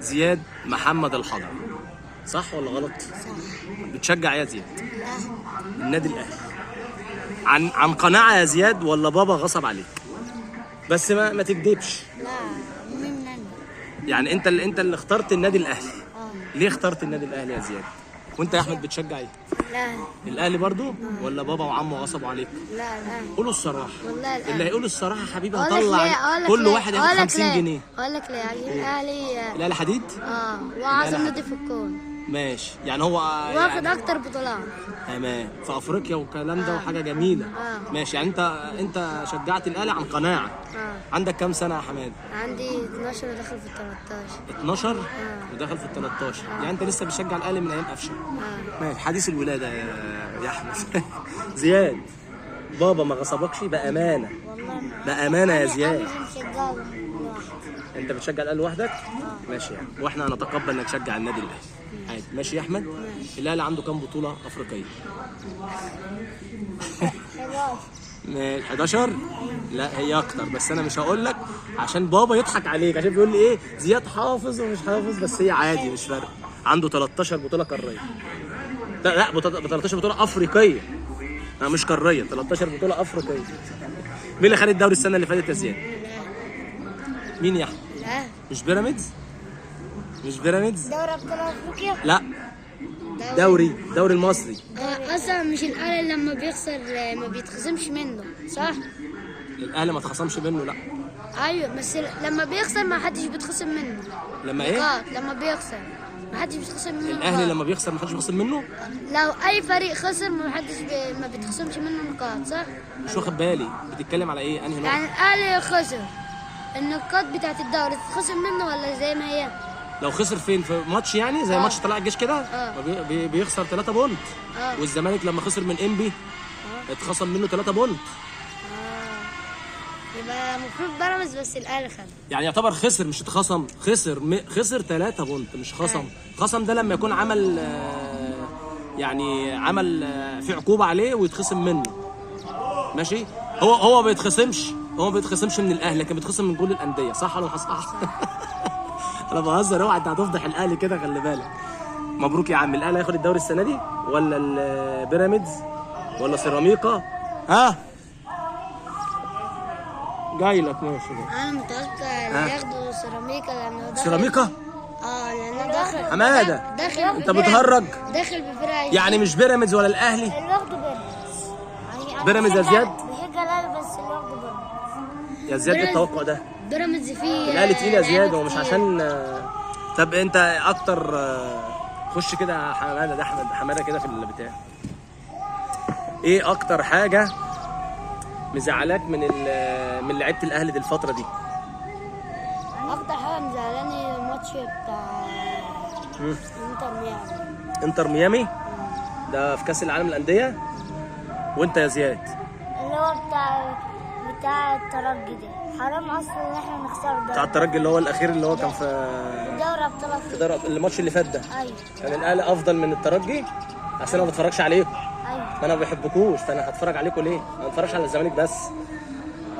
زياد محمد الحضري، صح ولا غلط؟ صح. بتشجع ايه يا زياد؟ الاهلي. النادي الاهلي. عن قناعة يا زياد ولا بابا غصب عليك؟ بس ما تكدبش. لا، مين انا؟ يعني انت اللي اخترت النادي الاهلي. اه. ليه اخترت النادي الاهلي يا زياد؟ وانت يا احمد بتشجع ايه؟ الاهلي. الاهلي برضو ولا بابا وعمه غصبوا عليك؟ لا، الاهلي. قولوا الصراحة. والله الاهلي. اللي هيقول الصراحة حبيبي أقول لك ليه، هطلع أقول لك كل ليه، واحد هياخد أقول لك 50 ليه، جنيه. اقول لك ليه؟ عشان الاهلي الاهلي حديد؟ اه، واعظم نادي في الكون. ماشي، يعني هو واخد يعني اكتر بطولات. تمام في افريقيا والكلام ده وحاجه جميلة. ماشي، يعني انت شجعت الاهلي عن قناعة. عندك كام سنة يا حماد؟ عندي 12 ودخل في 13. 12 ودخل في 13. يعني انت لسه بتشجع الاهلي من ايام قفشه. ماشي، حديث الولادة يا احمد. زياد، بابا ما غصبكش؟ بامانه. والله ما بامانه يا زياد. انا مشجعه لوحدي. انت بتشجع الاهلي لوحدك؟ ماشي يعني، واحنا نتقبل انك تشجع النادي الاهلي عادي. ماشي يا احمد. الاهلي عنده كام بطوله افريقية؟ 11. 11؟ لا هي اكتر، بس انا مش هقول لك عشان بابا يضحك عليك، عشان بيقول لي ايه زياد حافظ ومش حافظ، بس هي عادي مش فارقه. عنده 13 بطوله قارية. لا 13 بطوله افريقية. لا مش قارية، 13 بطوله افريقية. مين اللي خد الدوري السنة اللي فاتت يا زياد؟ مين يا احمد؟ الاهلي. مش بيراميدز؟ مش بيراميدز؟ دوري ابطال افريقيا؟ لا، دوري المصري. اصلا مش الاهلي لما بيخسر ما بيتخصمش منه، صح؟ الاهلي ما اتخصمش منه. لا ايوه، بس لما بيخسر ما حدش بيتخصم منه. لما ايه؟ نقاط. لما بيخسر ما حدش بيتخصم منه. الاهلي نقاط. لما بيخسر ما حدش بيخصم منه؟ لو اي فريق خسر ما حدش ما بيتخصمش منه نقاط، صح؟ مش واخد بالي، بتتكلم على ايه؟ انهي نقطة؟ يعني الاهلي خسر، النقاط بتاعت الدوري تتخصم منه ولا زي ما هي؟ لو خسر فين؟ في ماتش يعني زي ماتش طلائع الجيش كده؟ بيخسر 3 point. والزمالك لما خسر من انبي اتخصم منه 3 point. يبقى المفروض بيراميدز، بس الاهلي خد. يعني يعتبر خسر، مش اتخصم، خسر خسر 3 point مش خصم. خصم ده لما يكون عمل يعني عمل في عقوبة عليه ويتخصم منه. ماشي؟ هو ما بيتخصمش، هو ما بيتخصمش من الاهلي، لكن بيتخصم من كل الاندية، صح ولا مش صح؟ انا بهزر، اوعى انت هتفضح الاهلي كده، خلي بالك. مبروك يا عم، الاهلي هياخد الدوري السنة دي ولا البيراميدز ولا سيراميكا؟ ها؟ جاي لك. ماشي. انا متوقع اللي ياخدوا سيراميكا لانه داخل. سيراميكا؟ لانه داخل. حمادة داخل. انت بتهرج؟ داخل بفرقة يعني مش بيراميدز ولا الاهلي؟ اللي واخده بيراميدز. بيراميدز يا زياد؟ بشجع الاهلي بس اللي واخده بيراميدز. يا زياد التوقع ده بيراميدز فيه الاهلي تقيل يا زياد، هو مش عشان. طب انت اكتر خش كده يا حمادة، ده احمد حمادة كده في البتاع. ايه اكتر حاجة مزعلاك من لعيبة الاهلي دي الفترة دي؟ اكتر حاجة مزعلاني الماتش بتاع انتر ميامي. انتر ميامي ده في كاس العالم للاندية. وانت يا زياد؟ اللي هو بتاع الترجي ده، حرام اصلا ان احنا نخسر ده. بتاع الترجي اللي هو الاخير اللي هو كان في دوري ابطال افريقيا، في الماتش اللي فات ده. ايوه، كان الاهلي افضل من الترجي عشان انا ما بتفرجش عليكم. ايوه، انا ما بحبكوش، فانا هتفرج عليكم ليه؟ انا ما بتفرجش على الزمالك بس.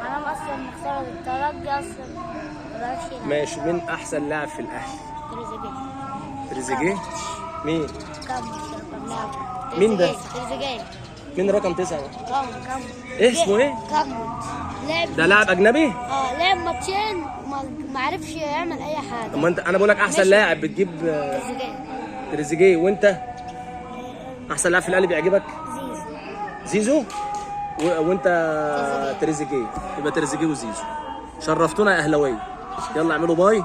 حرام اصلا نخسر الترجي اصلا ما بيعرفش يلعب. ماشي، مين احسن لاعب في الاهلي؟ تريزيجيه. تريزيجيه؟ مين؟ كم مين ده؟ تريزيجيه. مين رقم 9 ده؟ كم ايه اسمه ايه؟ لعب ده لاعب اجنبي؟ لعب ماتشين ما عرفش يعمل اي حاجة. طب ما انت، انا بقول لك احسن لاعب بتجيب تريزيجيه. تريزيجيه. وانت احسن لاعب في الاهلي بيعجبك؟ زيزو. زيزو وانت تريزيجيه. يبقى تريزيجيه وزيزو. شرفتونا يا اهلاويه. يلا اعملوا bye.